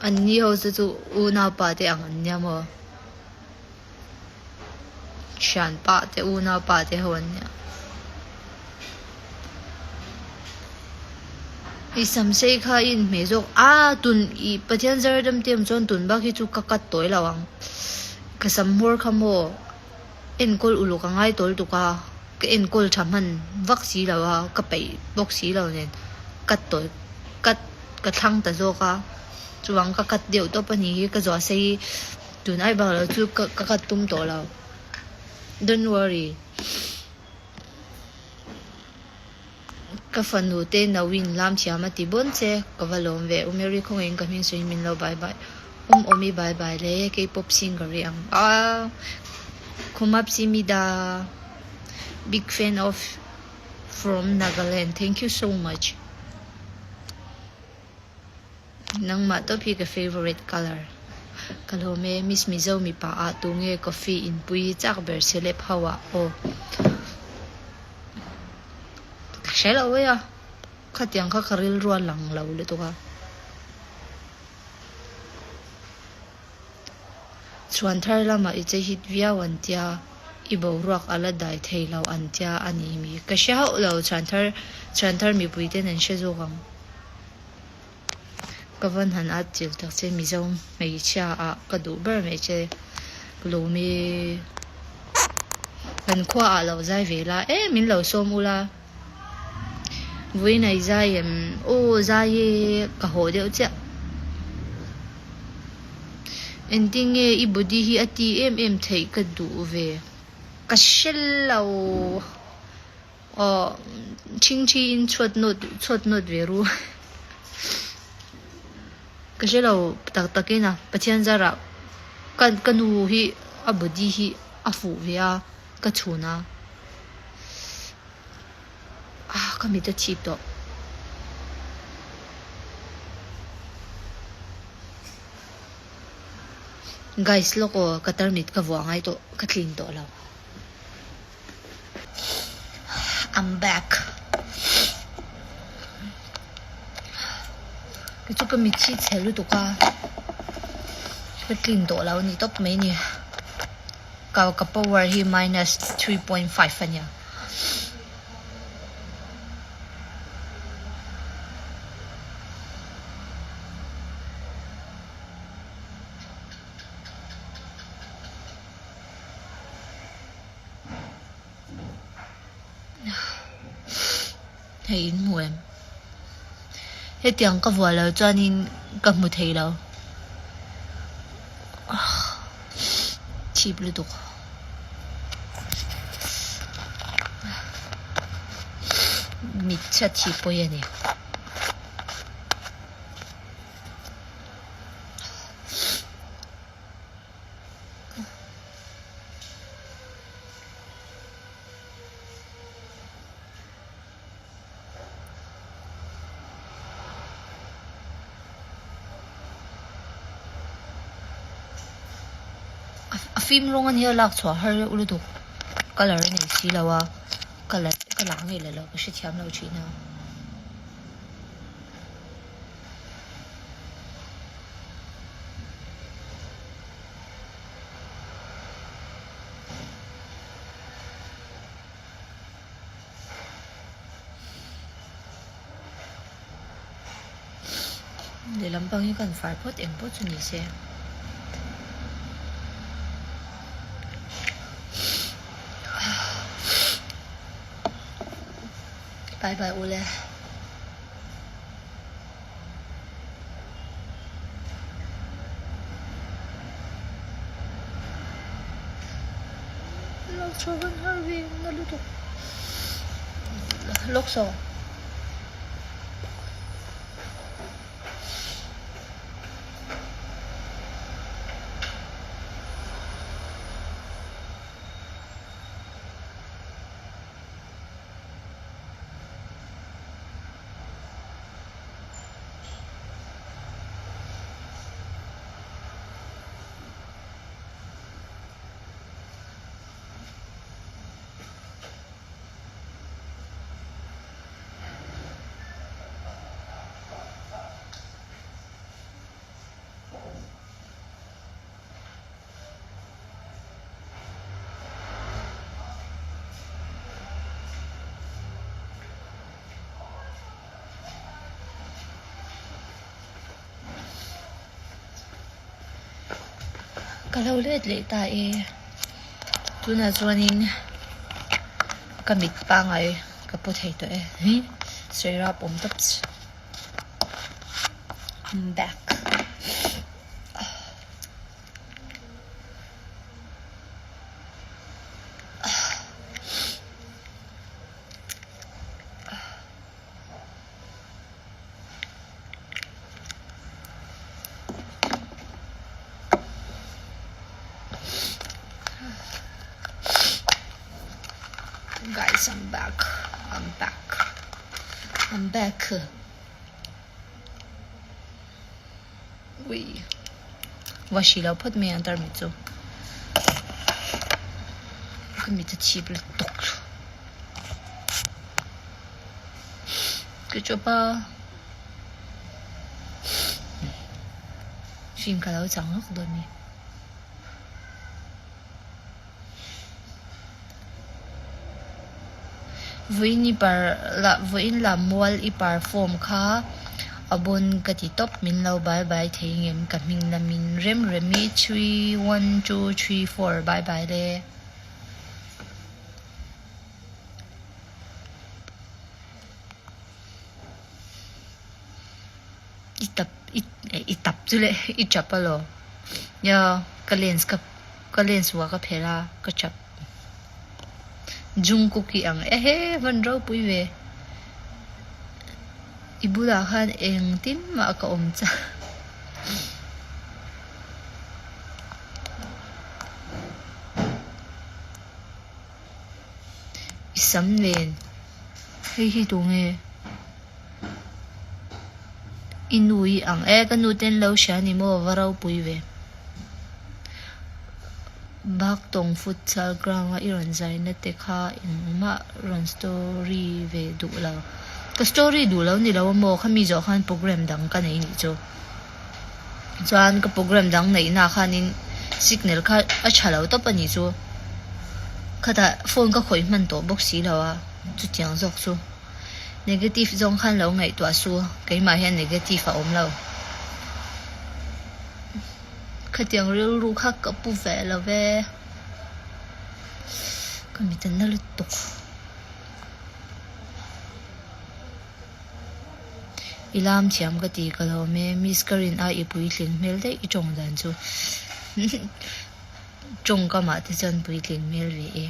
An ni ho chu chu unaupa te ang an nia maw? Thianpa te unaupa te ho an nia. I sam sei kha i inhmeh zawk a tun i Pathian zar dam te awm chuan tun bak hi chu ka cut tawi lo ang. Ka sam hmawr kha maw enkawl uluk a ngai tawl tuk a, ka enkawl tha hman vak si lo a, ka peih bawk si lo nen cut tawi cut ka thlang ta zawk a, chuvang ka cut deuh tawp a nih hi ka zuah sei tun ai bak lo chu ka ka cut tum tawh lo don't worry. Ka fanu te nauin lam thiam a ti bawn che, ka va lawm ve. U Mary khawngaihin ka hming sawiin min lo bye bye. Awm awmi bye bye le, K-pop singer i ang a. Khumapsimida big fan of from Nagaland thank you so much. Nangmah tawp hi ka favourite colour. Ka lawm e, Miss Mizo mipa ah tunge coffee in pui hi chak ber celeb ho ah aw. Ka hre lo e a, khatiang kha ka rilru a lang lo lutuk a. Chhuan thar lamah i che hit viau an tia, i boruak a la dai thei lo an tia a ni mi. Ka hre hauh lo, chhuan thar chhuan thar mipui ten an hre zawk ang. Ka van han at chilh tak che Mizo hmeichhia ah ka duh ber mai che lawm i kan khua ah lo zai ve la e min lo sawm ula vawiin a i zai em aw zai e ka haw deuh chiah engtin nge i body hi a ti em em theih ka duh ve ka hre lo. Aw thingthi in chhuat nawt chhuat nawt ve ru ka hre lo tak tak in a Pathian zarah ka ka nu hi a body hi a fuh ve a ka chhun a ah ka mit a chhip tawh. Guys lawk aw ka tarmit ka vuah ngai tawh ka tlin tawh lo. I'm back. Kei chu ka mit hi chhe lutuk a, ka clean tawh lo a ni tawp mai a ni. Ka ka power hi minus 3.5 a nia. Hei in hmu em? Hetiang ka vuah lo chuanin ka hmu thei lo. Chip lutuk. Mit chhiat hi pawi a ni. A fim rawng a nia lak chhuah har reuh lutuk colour a nei si lo a ka la ka la ngei la lo ka hrethiam lo thin a. Lehlam pang hi kan fai phawt eng pawh chu ni se. Bye bye ule. Lok chho kan har ve na lutuk. Lok so. Ka lo let leh ta e. Tunah chuanin ka mit pangai ka pu thei tawh e. Sawi rap awm tawp chi. I'm back. Guys, I'm back. I'm back. I'm back. Ui. Va hri lo phawt mai ang tarmit chu. Ka mit a chip lutuk. Ka chawp a film ka lo chang lawk dawn a ni. Vawiin i par lah vawiin lah mual i perform kha a bawn ka ti tawp min lo bye bye thei ngem ka hming lamin Remremi 3 1 2 3 4 bye bye le. I tap i i tap chu le i tap alaw nia ka lens ka ka lens vuah ka phelh a ka tap Jungkook i ang ehe hman ropui ve i bulah khan engtin mah ka awm chak. I sam nen hei hi tunge i nu i ang e ka nu ten lo hria ni maw va ropui ve Baktawng futsal ground a i rawn zai na te kha engmah rawn story ve duh lo ka story duh lo ni lo a maw khami zawh khan program dang ka nei nih chu. Chuan ka program dang neih na khanin signal kha a tha lo tawp a nih chu. Khatah phone ka khawih hman tawh bawk si lo a, chutiang zawk chu negative zawng khan lo ngaihtuah su, keimah hian negative a awm lo. Khatiang rilru kha ka pu ve lo ve, ka mit a na lutuk. I lam thiam ka ti ka lo awm e, Miss ka rin a i puitling hmel daih i tawng dan chu tawngkam ah te chuan puitling hmel ve e.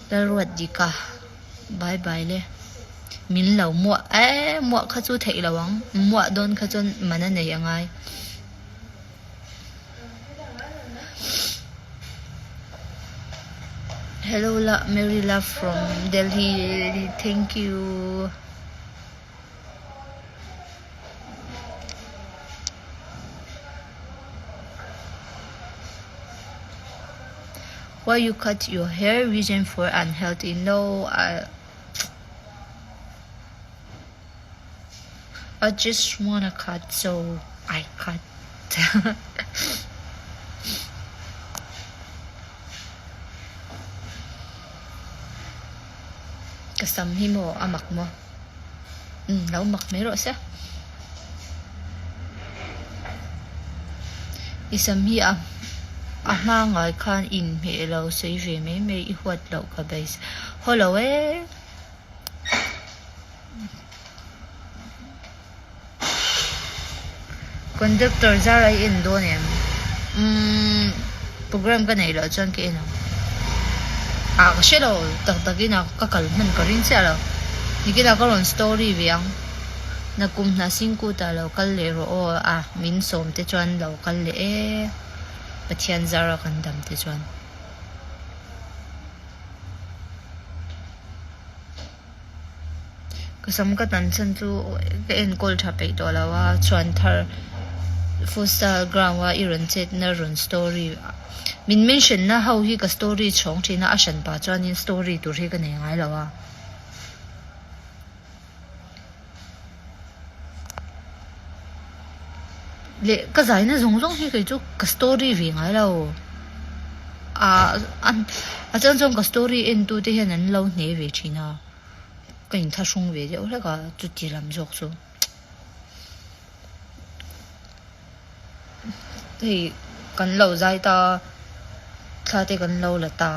Lalruat Dika bye bye le min lo muah eh muah kha chu theih lo ang muah dawn kha chuan man a nei a ngai. Hello la Mary love from Delhi thank you. Why you cut your hair reason for unhealthy no I I just wanna cut so I cut Ka sam hi maw a mak maw? Umm lo mak mai rawh se. I sam hi a a hma ngai khan inhmeh lo sawi ve mai mai i huat loh ka base. Haw lo e. Conductor zar a i en dawn em? Umm program ka neih loh chuan ka en ang. Ah ka hre lo tak tak in a ka kal hman ka ring chiah lo. Nikin ah ka rawn story ve ang. Nakum hna Singkut ah lo kal leh rawh aw a min sawm te chuan lo kal leh e Pathian zar a kan dam te chuan. Ka sam ka tan chhan chu ka enkawl tha peih tawh lo a chhuan thar futsal ground a i rawn chet na rawn story min mention na ho hi ka story chhawng thin a a hran pah chuanin story tur hi ka nei ngai lo a. Leh ka zaina zawng zawng hi kei chu ka story ve ngai lo ah a chuan chuan ka story en tu te hian an lo hne ve thin a ka inthlahrung ve deuh hlek a chuti lam zawk chu hei. Kan lo zai ta thla te kan lo la ta.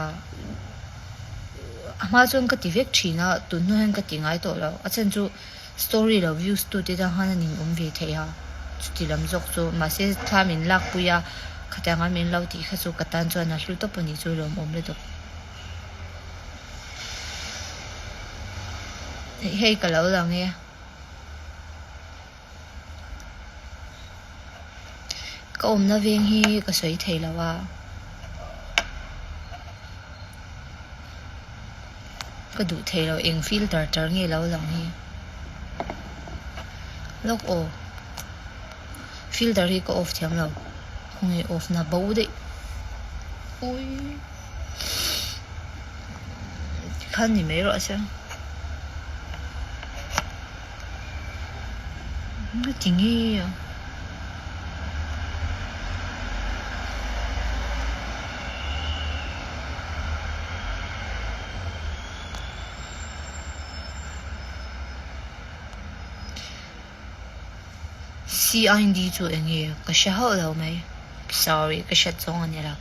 A hma chuan ka ti vek thin a, tun hnu hian ka ti ngai tawh lo. A chhan chu story lo views tu te tan khan a nin awm ve thei a, chuti lam zawk chu mahse thla min lak pui a, khatianga min lo tih kha chu ka tan chuan a hlu tawp a ni chu lawmawm lutuk. Hei ka lo lang e. Ka awmna veng hi ka sawi thei lo a, ka duh thei lo eng filter tar nge lo lang hi lawk aw filter hi ka off thiam lo khawnge off na bo daih ui tikhan ni mai rawh se. Ti nge a? CID chu eng nge ka hre hauh lo mai sorry ka hriat zawng a ni lo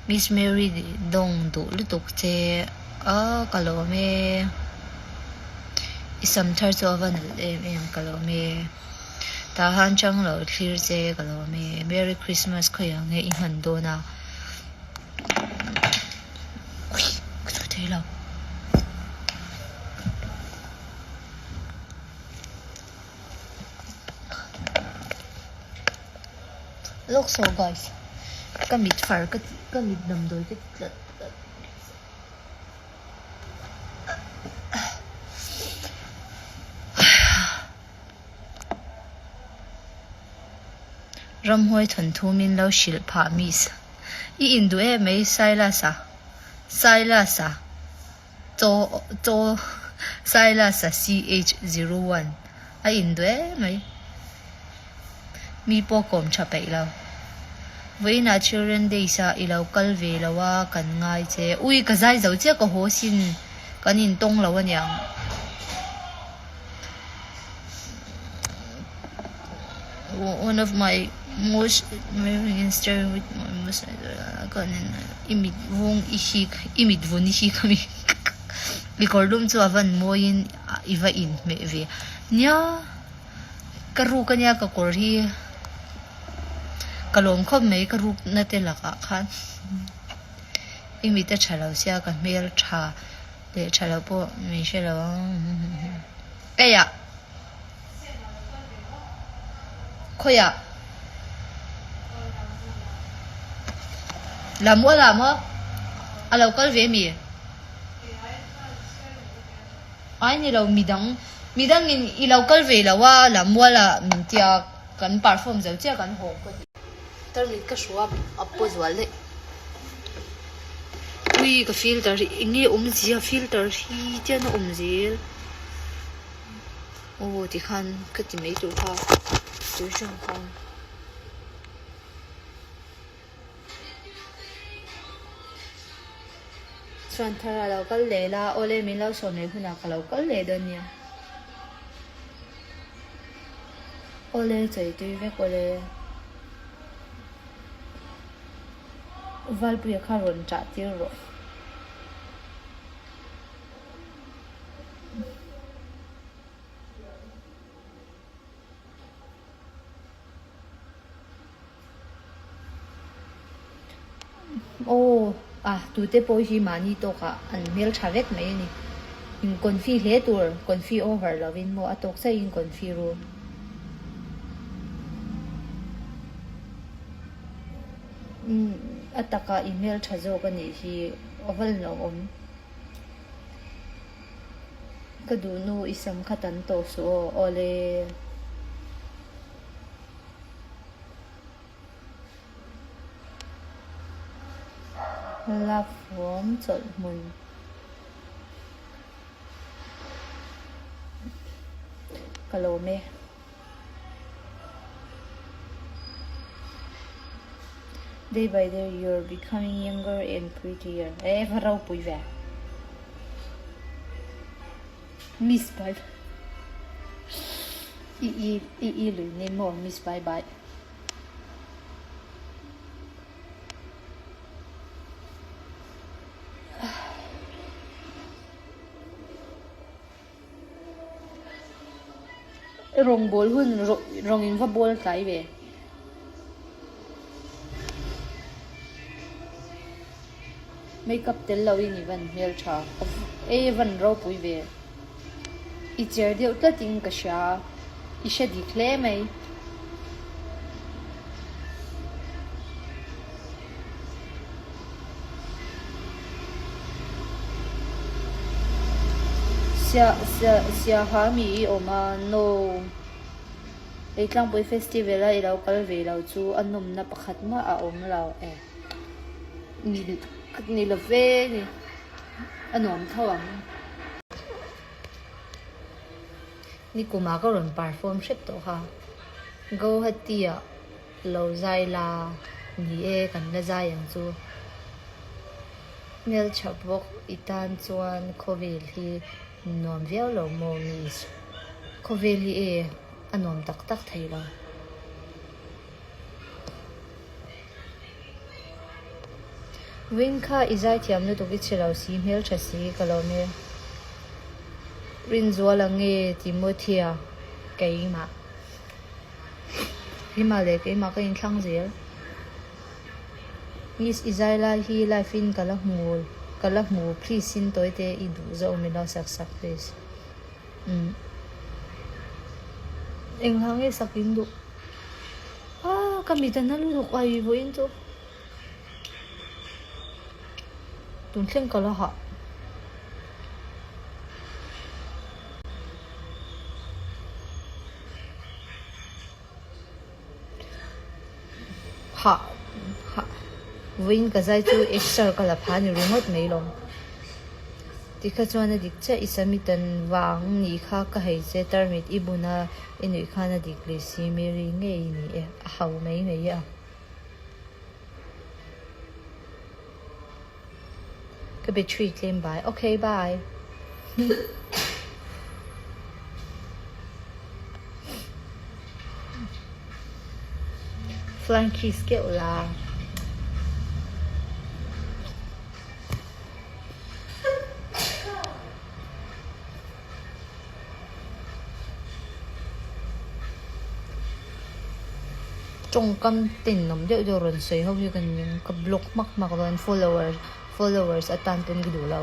Miss Mary dawng duh lutuk che a ka lawm e. I sam thar chu a va nalh em em ka lawm e. Tah han chang lo thlir che ka lawm e. Merry Christmas khawiah nge i hman dawn a. Ui ka thu thei lo. Lawk saw guys ka mit far ka ka mit damdawi ka ti tlat tlat. Ramhuai thawnthu min lo hrilh phah miss. I induh em mai Silas a Silas a chaw chaw Silas a CH01 a induh em mai. Mi pawh kawm tha peih lo. Vawiinah Children Days ah i lo kal ve lo a kan ngai che. Ui ka zai zo chiah ka haw sin kan intawng lo aniang. One of my most admiring and staring with my most i mit vung i hik i mit vun i hik ami i kawr lum chu a van mawiin i va inhmeh ve nia. Ka ruk ania ka kawr hi ka lawm khawp mai ka ruk na te lakah khan i mit a tha lo sia ka hmel tha leh tha lo pawh min hre lo ang keiah khawiah lam ual ah maw a lo kal ve mi. Ai ni lo midang midangin i lo kal ve lo a Lammual ah min tia kan perform zo chiah kan haw ka ti. Tarmit ka hru a a paw zual daih. Ui ka filter hi eng nge awmzia filter hi tian a awm zel aw tikhan ka ti mai tur kha tui tang khan. Chuan thar a lo kal leh la, awle min lo sawm leh hunah ka lo kal leh dawn nia. Awle chawi tui vek awle. Valpuia kha rawn chah tir rawh. Aw ah tute pawh hi mahni tawkah an hmel tha vek mai a ni. In confi hle tur, confi over lovin maw a tawk chiahin confi ru. Umm a takah i hmel tha zawk a nih hi a va lawmawm. Ka duh nu i sam kha tan tawh suh aw, awle. Love from chawlhhmun. Ka lawm e. Day by day you're becoming younger and prettier. E va ropui ve. Miss bye bye. I i i i lui nei maw miss bye bye. Rawngbawl hun rawng in va bawl tlai ve. Makeup tel lo in i van hmel tha e van ropui ve. I cher deuh tlat in ka hria i hre dik hle mai. Siaha mi i awm a, No. Leitlangpui festival a i lo kal ve lo chu a nawmna pakhat mah a awm lo e. Ni lo ve ni. A nuam tho ang. Nikumah ka rawn perform hrep tawh kha. Guwahati ah. Lo zai la, ni e kan la zai ang chu. Hmeltha bawk i tan chuan khawvel hi nuam viau lo maw miss? Khawvel hi e a nuam tak tak thei lo. Win kha i zaithiam lutuk i chhe lo si hmeltha si ka lo hmel. Rinzuala nge Timothea keimah. Keimah leh keimah ka inthlang zel. Miss i zai lai hi live in ka la hmu ka la hmu please in tawi te i duh zawk min lo sak sak please. Umm eng hla nge sak in duh ah ka mit a na lutuk ai vawiin chu. Tun thleng ka la hah. Hah hah vawiin ka zai chu exer ka la pha ni ringawt mai lo. Tikha chuan a dik chiah i samitan vang nih kha ka hei che tarmit i bun a i nuih khan a dik leh si Mary ngei i ni e a hau mai mai a. Ka battery tlem bai. Ok bye. Flying kiss keuh la. Tawngkam ten awm deuh deuh rawn sawi ho hi ka ning ka block hmak hmak dawn follower followers atan pawn ka duh lo.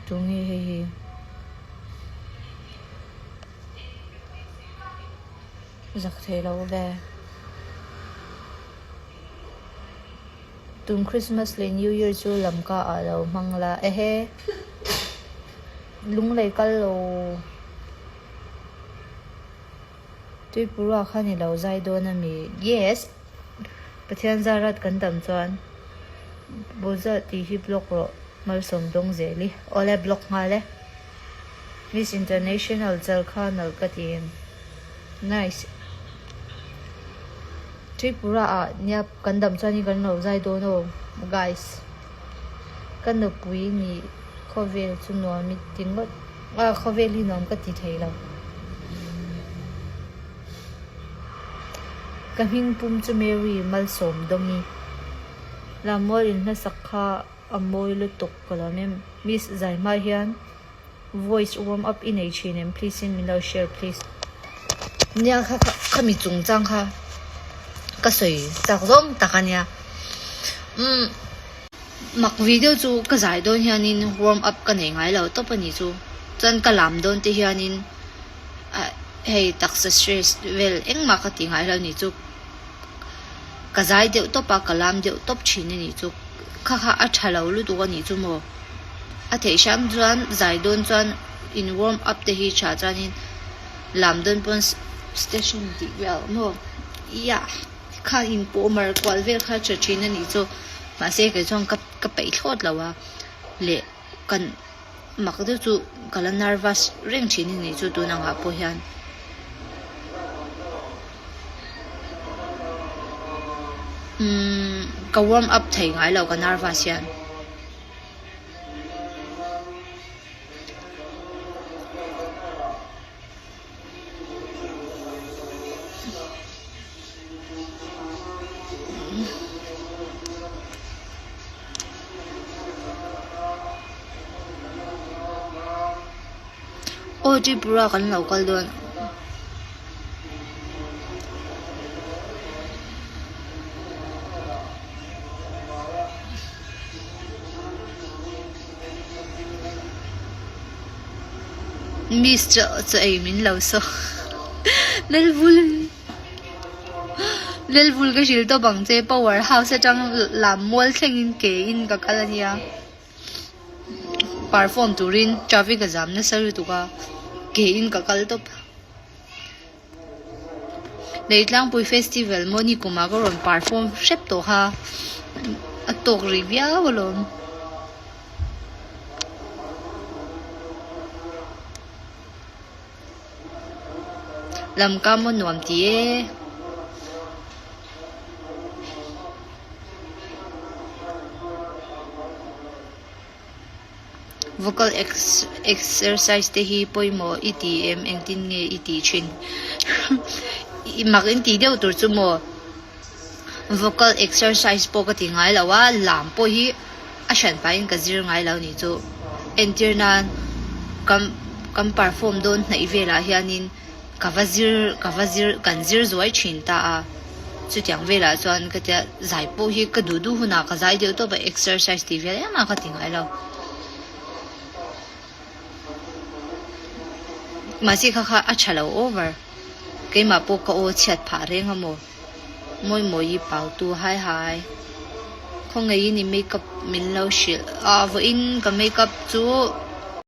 Tunge hei hi. Zak thei lo ve. Tun Christmas leh New Year chu lamka ah lo hmang la. Ehe. Lunglei kal lo. Tuipurua kha ni lo zai dawn a mi. Yes. Pathian zarat kan dam chuan Boza tih hi block rawh. Malsawm dawng zel i. Awle block nghal e. Miss International chal kha nalh ka ti em. Nice. Tripura ah nia kan dam chuan in kan lo zai dawn aw guys. Ka nupui nih khawvel chu nuam i ti ngawt ah khawvel hi nuam ka ti thei lo. Ka hming pum chu Mary Malsawmdawngi. Lammual in hmasak kha a mawi lutuk ka lo nem. Miss zai hma hian voice warm up i nei thin em please in min lo share please. Nia kha khami chungchang kha ka sawi chak zawng tak a nia. Umm mak video chu ka zai dawn hianin warm up ka nei ngai lo tawp a ni chu. Chuan ka lam dawn te hianin ah hei taksa stress vel engmah ka ti ngai lo ni chu. Ka zai deuh tawp a, ka lam deuh tawp thin a nih chu. Kha kha a tha lo lutuk a nih chu maw? A theih hram chuan zai dawn chuan in warm up te hi tha chuanin lam dawn pawn station tih vel maw? Yah! Kha in pawh mar kual vel kha tha thin a nih chu. Mahse kei chuan ka ka peih thlawt lo a leh kan mak deuh chu ka la nervous reng thin a nih chu tun angah pawh hian. Umm ka warm up thei ngai lo ka nervous hian. Aw Tripura kan lo kal dawn. Miss chaw chaw ei min lo saw Lalvul Lalvul ka hrilh tawp ang che power house atang lam mual thlengin ke in ka kal ania perform turin traffic a zam nasa lutuk a ke in ka kal tawp. Leitlangpui festival maw ni kumah ka rawn perform hrep tawh kha a tawk rih viau alawm. Lamka maw nuam ti e. Vocal exercise te hi pawimawh i ti em engtin nge i tih thin? I mak in tih deuh tur chu maw? Vocal exercise pawh ka ti ngai lo a, lam pawh hi a hran pahin ka zir ngai lo nih chu. Entir nan kan kan perform dawn hnaih velah hianin Ka va zir ka va zir kan zir zuai thin ta a, chutiang velah chuan ka tia zai pawh hi ka duh duh hunah ka zai deuh tawp a, exercise tih vel em a ka ti ngai lo. Mahse kha kha a tha lo over, keimah pawh ka aw chhiat phah reng a maw, mawi mawi pau tu hai hai, khawngaihin i makeup min lo hrilh a, vawiin ka makeup chu.